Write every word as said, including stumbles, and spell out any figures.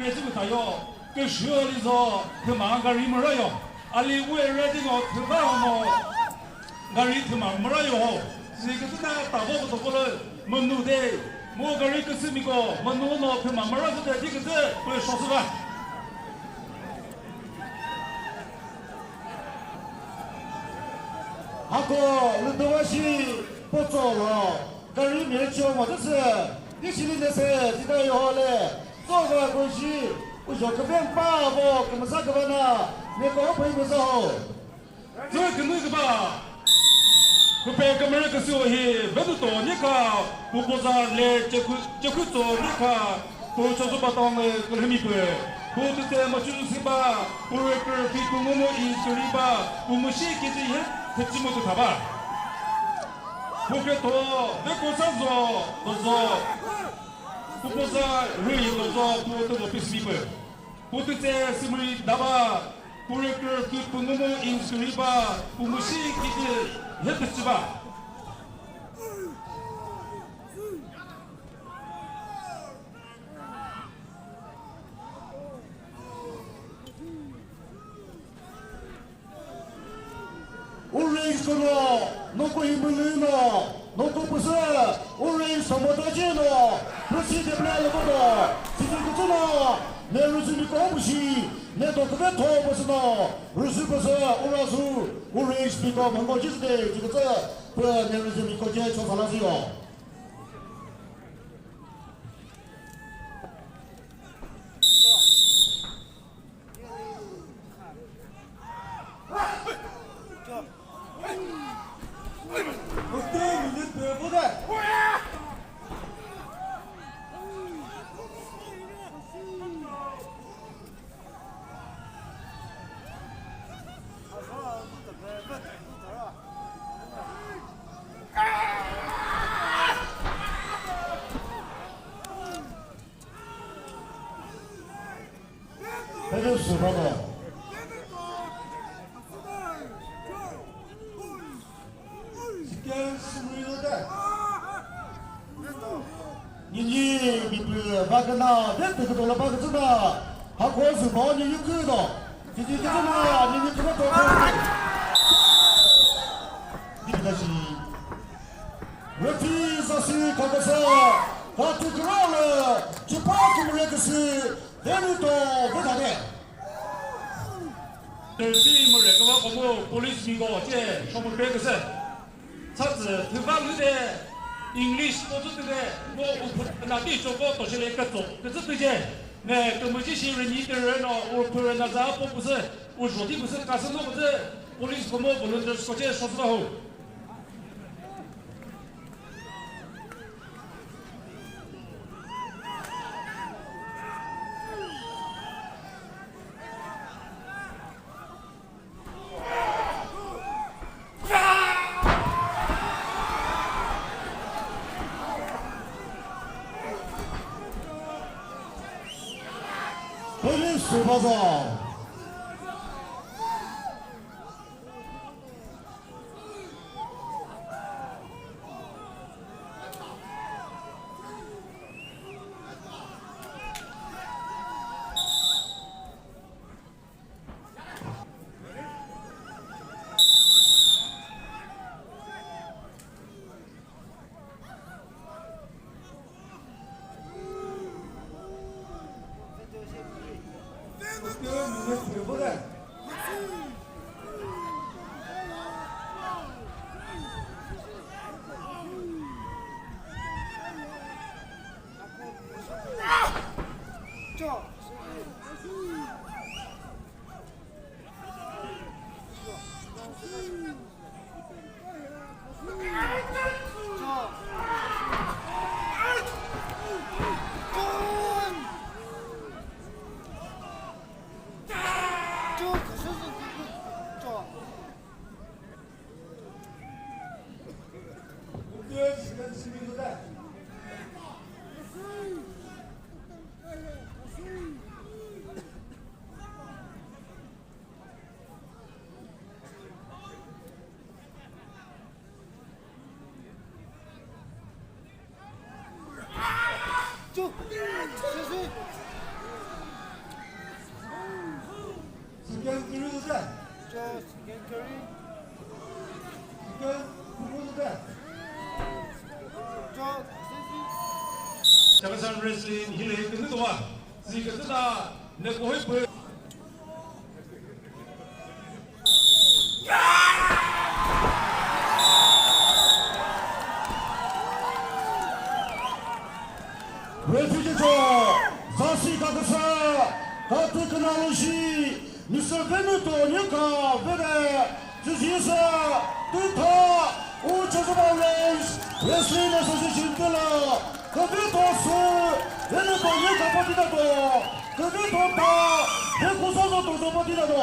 Re tsü küta yo, küshü lizo, thüma gari müra yo. Ali we re di no, thüma no, gari thüma müra yo ho. Si kütsü na tavo kütoko lü, münu de, mo gari küsü miko, münu no thüma müra sü de, di kütsü, pü shosü va. Hako, lütüva shi, potso lo. Gari mia chio mo tüsü, nishili nese, zida yo le, zova goji, ujo küven pa vo, kümüza küvana, neko pui müza ho. Zü künü küba, küpe kümüre küsü ohi, venuto nika, pukoza le, chekü, chekütso nika, Pu chozu batong le külhümi pü. Pu tütse machuzu siba. Pu record fi pu ngumu in suriba. Pu müshi kiti he thütsi mu tüthaba. Pu kretho, ve kosa zo, dozo. Pu kosa rüi dozo, pu tüzo pismi pü. Pu tütse simri daba. Pu record fi pu ngumu in suriba. Pu müshi kiti he thütsiba. Orange kono, noko himülü no, noko püsü, orange tomato che no, püsü de ble lo kono, sisi kutsu no, ne rüzü miko püsü, ne to küve tho püsü no, rüzü püsü, ura su, orange miko mango jis de, jikutsu, pü ne rüzü miko che cho sala siyo. Pele sübado. Siken sümüyü de. Nini mipü bakana de tüküdo la bakütsüna. Hako sübo nini küdo. Titi tüküna nini küdo to. Nini küdo shi. Referee sasi kakasa, kati küralü, chipa kümüre küsü, Venuto Vethane. Tüsi mürü küva komu police bingo che, shomu pe küsü. Tsatsi, thüva lüde, English ko tsü tüde, ngo upu na ti choko to shile kütso, kütsü tüje. Ne kümüji shi reni türe no, upu na za po küsü, ujo ti küsü, kasü no küsü, police komu volunteers ko che, shosu ho. Police supervisor. Chakhesang Wrestling hilü künü tuwa. Zi künü ta ne kohoi pü. Referee cho, zasi kakasa, katü künalü shi, Mister Venuto Nyika, Vene, Zizisa, Tütha, Uchazuma Range, Wrestling Association tüla, Kavito Su, Venuto Nyika patinato, Kavito Ta, Vekusa Zoto patinato.